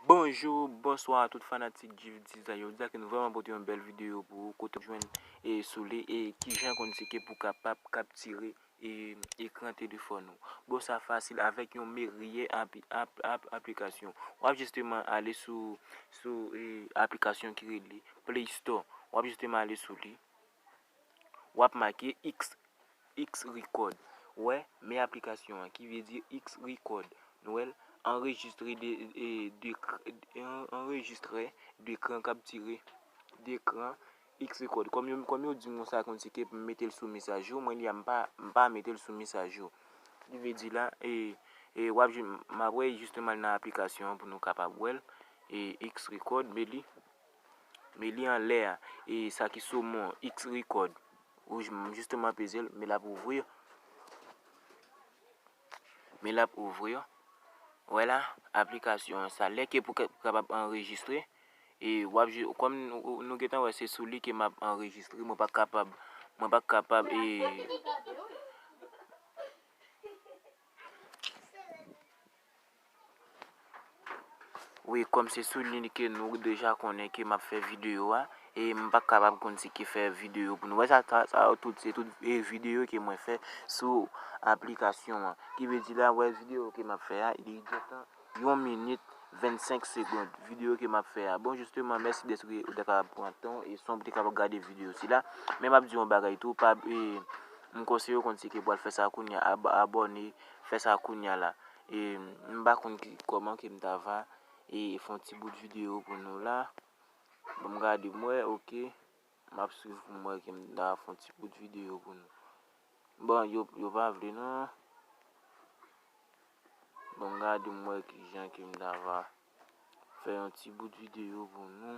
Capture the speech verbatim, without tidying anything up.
Bonjou, bonswa a tout fanatik Jif Design. Jodi a ke nou vrèman pote yon bèl videyo pou ou, kote w jwenn e sou li e kijan konn seke pou kapab kaptire e ekran telefòn ou. Bon, sa fasil avèk yon merye api- ap- ap- aplikasyon. W ap jisteman ale sou sou e aplikasyon ki rele Play Store. W ap jisteman ale sou li. W ap make X X Record. Wè, men aplikasyon an ki vle di X Record. Nou wè l anrejistre de, e, de, an- anrejistre dekran k ap tire dekran X Record. Kòm yo, kòm yo di m konsa konn seke pou m mete l sou mizajo, mwen li a m pa, m pa mete l sou mizajo. Li vle di la, e, e w ap jwenn, m ap wè jisteman nan aplikasyon an pou nou kapab wè l. E X Record, men li, men li anlè a. E sa ki sou mon X Record. Ou j- m jisteman peze l, men l ap ouvri. Men l ap ouvri. Wè la, aplikasyon an sa. Lè ke pou ka- kapab anrejistre, e w ap jwe, kòm nou, nou gentan wè se sou li ke m ap anrejistre, mwen pa kapab, mwen pa kapab, e wi, kòm se sou li ke nou deja konnen ke m ap fè videyo a, e m pa kapab konn si ki fè videyo pou nou wè sa, sa, sa yo tout, se tout e videyo ke mwen fè sou aplikasyon an. Ki vle di la, wè videyo ke m ap fè a, li gentan yon minit vennsenk segonn videyo ke m ap fè a. Bon, jisteman, mèsi dèske ou te kapab pran tan w e san w te kapab gade videyo sila. Men m ap di yon bagay tou, pa, e, m konseye w konn si ke pou al fè sa kounye a, ab- abòne, fè sa kounye a la. E m pa konn ki, kòman ke m ta va e fè yon ti bout videyo pou nou la. Bon, m gade, m wè, oke. M ap swiv pou m wè ke m ta fè yon ti bout videyo pou nou. Bon, yo, yo pa vle non. Bon, m gade, m wè kijan ke m ta va fè yon ti bout videyo pou nou.